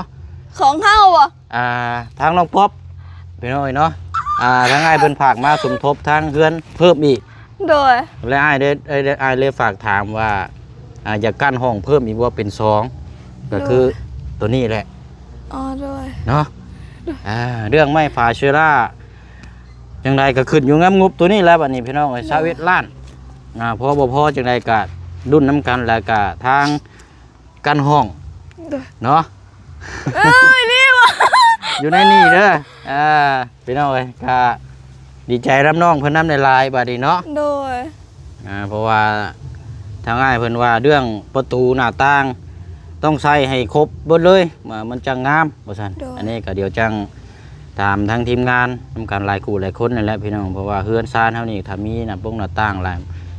ຂອງເຮົາບໍ່? ອ່າ ທາງນ້ອງປັອບ ພີ່ນ້ອງເອີຍເນາະ ອ່າ ທາງອ້າຍເພິ່ນຝາກມາສົມທົບທາງເຮືອນເພີ່ມອີກ. ໂດຍ ແລະ ອ້າຍໄດ້ ອ້າຍໄດ້ ອ້າຍເລີຍຝາກຖາມວ່າ ອ່າ ຢາກກັ້ນຫ້ອງເພີ່ມອີກບໍ່ເປັນສອງ ກໍຄື ໂດຍ ໂຕນີ້ແຫຼະ. ອໍ ໂດຍ ເນາະ ອ່າ ເລື່ອງໄມ້ຝາເຊື້ອລາ ຈັ່ງໃດກໍຂຶ້ນຢູ່ກັບງົບໂຕນີ້ແຫຼະບັດນີ້ ພີ່ນ້ອງເອີຍ. ໂດຍ ຊາວເອັດລ້ານ ອ່າ ພໍບໍ່ພໍຈັ່ງໃດກໍລຸ້ນນຳກັນ ແລ້ວກໍທາງ ກັນຫ້ອງ ໂດຍ ເນາະ. ເອີຍ ນີ້ຫວາ ຢູ່ໃນນີ້ເດີ. ອ່າ ພີ່ນ້ອງເອີຍ ກະດີໃຈນຳນ້ອງເພິ່ນນຳຫຼາຍໆ ບາດນີ້ເນາະ. ໂດຍ ອ່າ ເພາະວ່າທາງອ້າຍເພິ່ນວ່າເລື່ອງປະຕູໜ້າຕ່າງຕ້ອງໃສ່ໃຫ້ຄົບເບິດເລີຍ ມັນຈັ່ງງາມ ວ່າຊັ້ນ. ໂດຍ ອັນນີ້ກໍດຽວຈັ່ງ ຕາມທາງທີມງານນຳກັນຫຼາຍຄູ່ຫຼາຍຄົນນັ້ນແຫຼະພີ່ນ້ອງ ເພາະວ່າເຮືອນຊານເຮົານີ້ຖ້າມີໜ້າປົງໜ້າຕ່າງຫຼາຍ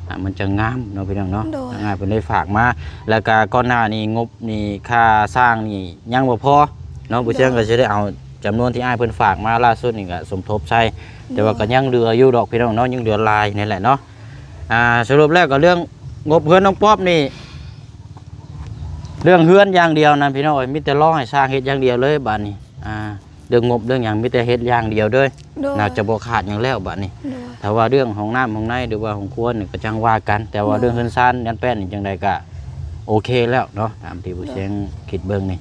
ອ່າ ມັນຈະງາມເນາະພີ່ນ້ອງເນາະ. ໂດຍ ທາງອ້າຍເພິ່ນໄດ້ຝາກມາ ແລ້ວກະກ່ອນໜ້ານີ້ງົບນີ້ຄ່າສ້າງນີ້ຍັງບໍ່ພໍເນາະ. ໂດຍ ບໍ່ເຊື່ອກໍຊິໄດ້ເອົາຈຳນວນທີ່ອ້າຍເພິ່ນຝາກມາລ່າສຸດນີ້ກໍສົມທົບໃສ່ ໂດຍ ແຕ່ວ່າກໍຍັງເຫຼືອຢູ່ດອກພີ່ນ້ອງເນາະ ຍັງເຫຼືອຫຼາຍນີ້ແຫຼະເນາະ. ອ່າ ສະຫຼຸບແລ້ວກໍເລື່ອງງົບເຮືອນນ້ອງປັອບນີ້ ເລື່ອງເຮືອນຢ່າງດຽວນະພີ່ນ້ອງເອີຍ ມີແຕ່ລໍໃຫ້ຊ່າງເຮັດຢ່າງດຽວເລີຍບາດນີ້. ອ່າ ເລື່ອງງົບເລື່ອງຫຍັງມີແຕ່ເຮັດຢ່າງດຽວເດີ. ໂດຍ ໜ້າຈະບໍ່ຂາດຫຍັງແລ້ວບາດນີ້. ໂດຍ ຖ້າວ່າເລື່ອງຫ້ອງນ້ຳຫ້ອງໃນ ຫຼືວ່າຫ້ອງຄົວນີ້ກໍຈັ່ງວ່າກັນ ແຕ່ວ່າ ໂດຍ ເລື່ອງເຮືອນຊານຍັນແປ້ນນີ້ຈັ່ງໃດກໍໂອເຄແລ້ວເນາະ ຕາມທີ່ຜູ້ ໂດຍ ຊຽງຄິດເບິ່ງນີ້.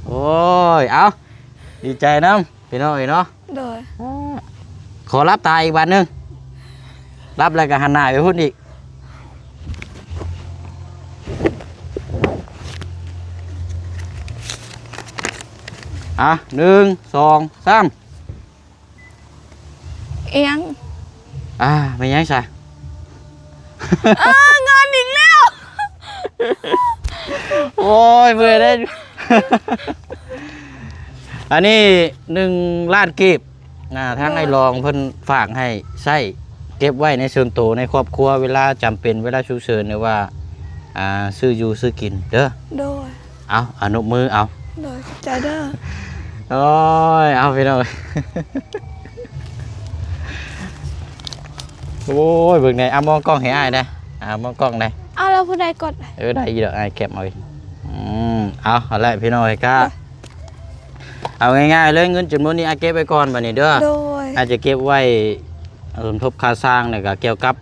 ໂອ້ຍ ເອົ້າ ດີໃຈນຳພີ່ນ້ອງເອີຍເນາະ. ໂດຍ ຂໍຫຼັບຕາອີກບາດໜຶ່ງ ຫຼັບແລ້ວກໍຫັນໜ້າໄປພຸ້ນອີກ. ອ່ະ ໜຶ່ງ ສອງ ສາມ. ອີຫຍັງ? ອ່າ ແມ່ນຫຍັງຊະ? ເອີ ເງິນອີກແລ້ວ. ໂອ້ຍ ເມື່ອຍເດ້. ອັນນີ້ໜຶ່ງລ້ານກີບ. ອ່າ ທາງ ໂດຍ ອ້າຍລອງເພິ່ນຝາກໃຫ້ໃຊ້ເກັບໄວ້ໃນສ່ວນໂຕໃນຄອບຄົວ ເວລາຈຳເປັນ ເວລາສຸກເສີນ ຫຼືວ່າ ອ່າ ຊື້ຢູ່ຊື້ກິນເດີ. ໂດຍ ເອົາ ອະນຸມືເອົາ. ໂດຍ ຂອບໃຈເດີ. ໂອ້ຍ ເອົາພີ່ນ້ອງ ໂອ້ຍ ເບິ່ງແດ່ ເອົາມອງກ້ອງໃຫ້ອ້າຍແດ່ ອ່າ ມອງກ້ອງແດ່. ເອົາ ແລ້ວຜູ້ໃດກົດ? ເອີ ໄດ້ຢູ່ດອກ ອ້າຍແຄບເອົາເອງ. ອືມ ເອົາ ເອົາແຫຼະພີ່ນ້ອງເອີຍ ກະ ໂດຍ ເອົາງ່າຍໆເລີຍ ເງິນຈຳນວນນີ້ອ້າຍເກັບໄວ້ກ່ອນບັດນີ້ເດີ. ໂດຍ ອ້າຍຈະເກັບໄວ້ສົມທົບຄ່າສ້າງ ແລ້ວກະກ່ຽວກັບ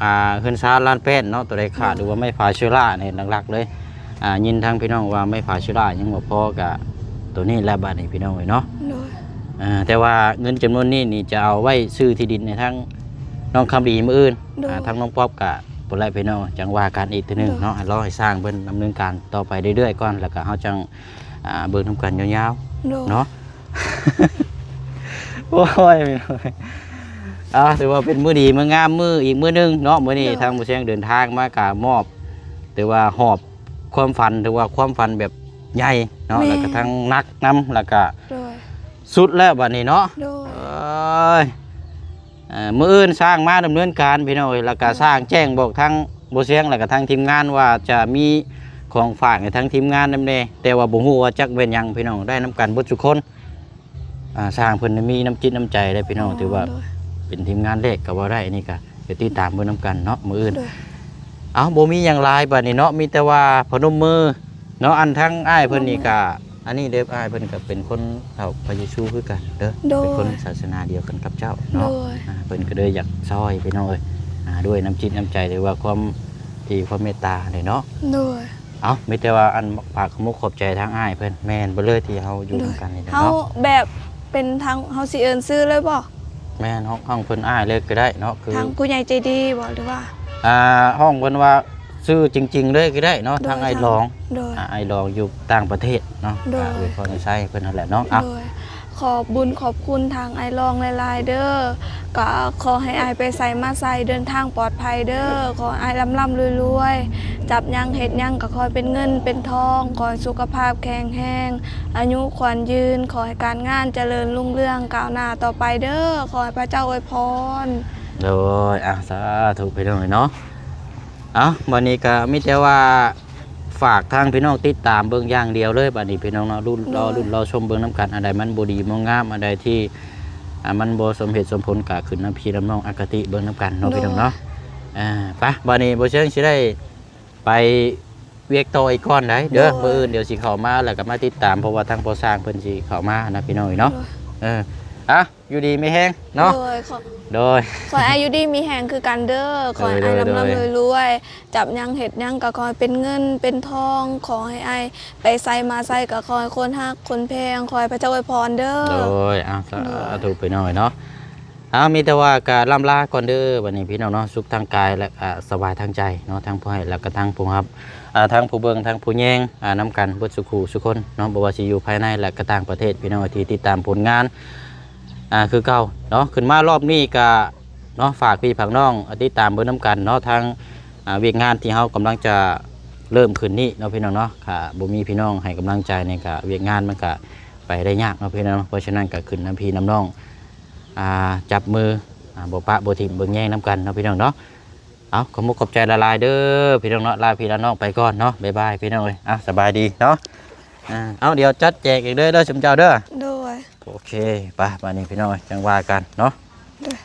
ອ່າ ເຮືອນຊານລານແປ້ນເນາະ ໂຕໃດຂາດ ໂດຍ ຫຼືວ່າໄມ້ຝາເຊື້ອລານີ້ຫຼັກໆເລີຍ. ອ່າ ຍິນທາງພີ່ນ້ອງວ່າໄມ້ຝາເຊື້ອລາຍັງບໍ່ພໍ ກະໂຕນີ້ແຫຼະບາດນີ້ພີ່ນ້ອງເອີຍເນາະ. ໂດຍ ອ່າ ແຕ່ວ່າເງິນຈຳນວນນີ້ນີ້ຈະເອົາໄວ້ຊື້ທີ່ດິນໃຫ້ທາງນ້ອງຄຳດີມື້ອື່ນ. ໂດຍ ອ່າ ທາງນ້ອງປັອບກະພຸ້ນແຫຼະພີ່ນ້ອງ ຈັ່ງວ່າກັນອີກເທື່ອໜຶ່ງເນາະ. ໂດຍ ລໍໃຫ້ຊ່າງເພິ່ນດຳເນີນການຕໍ່ໄປເລື້ອຍໆກ່ອນ ແລ້ວກະເຮົາຈັ່ງ ອ່າ ເບິ່ງນຳກັນຍາວໆ ໂດຍ ເນາະ. ໂອ້ຍ ເອົາ ຖືວ່າເປັນມື້ດີມື້ງາມ ມື້ອີກມື້ໜຶ່ງເນາະ. ມື້ນີ້ ໂດຍ ທາງໝູ່ແຊງເດີນທາງມາກະມອບ ຖືວ່າຫອບຄວາມຝັນ ຖືວ່າຄວາມຝັນແບບໃຫຍ່ເນາະ. ແມ່ນ ແລ້ວກະທັງໜັກນຳ ແລ້ວກະ ໂດຍ ສຸດແລ້ວບາດນີ້ເນາະ. ໂດຍ ເອີຍ ເອີ ມື້ອື່ນຊ່າງມາດຳເນີນການພີ່ນ້ອງເອີຍ ແລ້ວກະ ໂດຍ ຊ່າງແຈ້ງບອກທາງບໍ່ສຽງ ແລ້ວກະທາງທີມງານວ່າຈະມີຂອງຝາກໃຫ້ທາງທີມງານນຳແດ່ ແຕ່ວ່າບໍ່ຮູ້ວ່າຈັກແມ່ນຫຍັງພີ່ນ້ອງ ໄດ້ນຳກັນເບິດທຸກຄົນ. ອ່າ ຊ່າງເພິ່ນມີນ້ຳຈິດນ້ຳໃຈເດ້ພີ່ນ້ອງ ອໍ ຖືວ່າ ໂດຍ ເປັນທີມງານແລກກໍວ່າໄດ້. ອັນນີ້ກະໄປຕິດຕາມເບິ່ງນຳກັນເນາະມື້ອື່ນ. ໂດຍ ເອົ້າ ບໍ່ມີຫຍັງຫຼາຍບາດນີ້ເນາະ ມີແຕ່ວ່າພະນົມມື ເນາະ. ອັນທາງອ້າຍເພິ່ນນີ້ກະ ພະນົມມື ອັນນີ້ເດ້ ອ້າຍເພິ່ນກະເປັນຄົນເຖົ້າພະເຢຊູຄືກັນເດີ ໂດຍ ເປັນຄົນສາສະໜາດຽວກັນກັບເຈົ້າເນາະ. ໂດຍ ອ່າ ເພິ່ນກະເລີຍຢາກຊ່ອຍພີ່ນ້ອງເອີຍ ອ່າ ດ້ວຍນ້ຳຈິດນ້ຳໃຈ ຫຼືວ່າຄວາມທີ່ ຄວາມເມດຕາເດ້ເນາະ. ໂດຍ ເອົ້າ ມີແຕ່ວ່າອັນຝາກຂອບມຸກຂອບໃຈທາງອ້າຍເພິ່ນ ແມ່ນເບິດເລີຍທີ່ເຮົາຢູ່ ໂດຍ ນຳກັນນີ້ແຫຼະ ເຮົາ ເນາະ ແບບເປັນທາງ ເຮົາຊິເອີ້ນຊື່ເລີຍບໍ່? ແມ່ນ ຮ້ອງ ຮ້ອງເພິ່ນອ້າຍເລີຍກໍໄດ້ເນາະ ຄື ທາງຜູ້ໃຫຍ່ໃຈດີບໍ່ ຫຼືວ່າ ອ່າ ຮ້ອງເພິ່ນວ່າຊື່ຈິງໆເລີຍກໍໄດ້ເນາະ. ໂດຍ ທາງອ້າຍລອງ ໂດຍ ອ່າ ອ້າຍລອງຢູ່ຕ່າງປະເທດເນາະ. ໂດຍ ກໍອວຍພອນໃສ່ເພິ່ນຫັ້ນແຫຼະເນາະ. ເອົ້າ ໂດຍ ຂອບບຸນຂອບຄຸນທາງອ້າຍລອງຫຼາຍໆເດີ ກໍຂໍໃຫ້ອ້າຍໄປໃສມາໃສເດີນທາງປອດໄພເດີ ຂໍໃຫ້ອ້າຍລ່ຳໆລວຍໆ ຈັບຫຍັງເຮັດຫຍັງກໍຂໍໃຫ້ເປັນເງິນເປັນທອງ ຂໍໃຫ້ສຸຂະພາບແຂງແຮງ ອາຍຸຂວັນຍືນ ຂໍໃຫ້ການງານຈະເລີນຮຸ່ງເຮືອງກ້າວໜ້າຕໍ່ໄປເດີ ຂໍໃຫ້ພະເຈົ້າອວຍພອນ. ໂດຍ ອ່າ ສາທຸພີ່ນ້ອງເອີຍເນາະ. ເອົ້າ ບັດນີ້ກະມີແຕ່ວ່າຝາກທາງພີ່ນ້ອງຕິດຕາມເບິ່ງຢ່າງດຽວເລີຍ ບັດນີ້ພີ່ນ້ອງເນາະ ລຸ້ນ ໂດຍ ລໍລຸ້ນລໍຊົມເບິ່ງນຳກັນ ອັນໃດມັນບໍ່ດີບໍ່ງາມ ອັນໃດທີ່ ອ່າ ມັນບໍ່ສົມເຫດສົມຜົນກະຂຶ້ນນຳພີ່ນຳນ້ອງອະຄະຕິເບິ່ງນຳກັນເນາະ ໂດຍ ພີ່ນ້ອງເນາະ. ອ່າ ໄປ ບັດນີ້ບໍ່ເຊີງຊິໄດ້ໄປ ວຽກຕໍ່ອີກກ່ອນໄດ໋ເດີ. ໂດຍ ມື້ອື່ນດຽວຊິເຂົ້າມາ ແລ້ວກໍມາຕິດຕາມ ເພາະວ່າທາງພໍ່ຊ່າງເພິ່ນຊິເຂົ້າມານະ ພີ່ນ້ອງເອີຍເນາະ. ໂດຍ ເອີ ອ່ະ ຢູ່ດີມີແຮງເນາະ. ໂດຍ ຂໍ ໂດຍ ຂໍໃຫ້ອ້າຍຢູ່ດີມີແຮງຄືກັນເດີ. ຂໍໃຫ້ອ້າຍ ໂດຍ ໂດຍ ລ່ຳໆລວຍໆ ຈັບຫຍັງເຮັດຫຍັງກໍຂໍໃຫ້ເປັນເງິນເປັນທອງ. ຂໍໃຫ້ອ້າຍໄປໃສມາໃສກໍຂໍໃຫ້ຄົນຮັກຄົນແພງ. ຂໍໃຫ້ພະເຈົ້າອວຍພອນເດີ. ໂດຍ ອ່າ ສາ ໂດຍ ທຸ ພີ່ນ້ອງເອີຍເນາະ. ເອົາ ມີແຕ່ວ່າກໍລ່ຳລາກ່ອນເດີບັດນີ້ ພີ່ນ້ອງເນາະ. ສຸກທາງກາຍ ແລະ ກໍສະບາຍທາງໃຈເນາະ ທັງຜູ້ໃຫ້ ແລະ ກໍທັງຜູ້ຮັບ ອ່າ ທັງຜູ້ເບິ່ງ ທັງຜູ້ແຍງ ອ່າ ນຳກັນເບິດສູ່ຄູ່ສູ່ຄົນເນາະ. ບໍ່ວ່າຊິຢູ່ພາຍໃນ ແລະ ກໍຕ່າງປະເທດ ພີ່ນ້ອງທີ່ຕິດຕາມຜົນງານ ອ່າ ຄືເກົ່າເນາະ. ຂຶ້ນມາລອບນີ້ກະເນາະ ຝາກພີ່ຝາກນ້ອງ ອ່າ ຕິດຕາມເບິ່ງນຳກັນເນາະ ທາງ ອ່າ ວຽກງານທີ່ເຮົາກຳລັງຈະເລີ່ມຂຶ້ນນີ້ເນາະ ພີ່ນ້ອງເນາະ. ຖ້າບໍ່ມີພີ່ນ້ອງໃຫ້ກຳລັງໃຈນີ້ກະ ວຽກງານມັນກະໄປໄດ້ຍາກເນາະ ພີ່ນ້ອງເນາະ. ເພາະສະນັ້ນກະຂຶ້ນນຳພີ່ນຳນ້ອງ ອ່າ ຈັບມື ອ່າ ບໍ່ປະບໍ່ຖິ້ມເບິ່ງແຍງນຳກັນເນາະ ພີ່ນ້ອງເນາະ. ເອົາ ຂອບມຸກຂອບໃຈຫຼາຍໆເດີ ພີ່ນ້ອງເນາະ. ລາພີ່ລານ້ອງໄປກ່ອນເນາະ. ບາຍບາຍ ພີ່ນ້ອງເອີຍ. ເອົາ ສະບາຍດີເນາະ. ອ່າ ເອົາ ດຽວຈັດແຈກອີກເດີ ເດີ ຊຸມເຈົ້າເດີ. ໂດຍ ໂອເຄ ໄປ ບາດນີ້ ພີ່ນ້ອງເອີຍ ຈັ່ງວ່າກັນເນາະ. ໂດຍ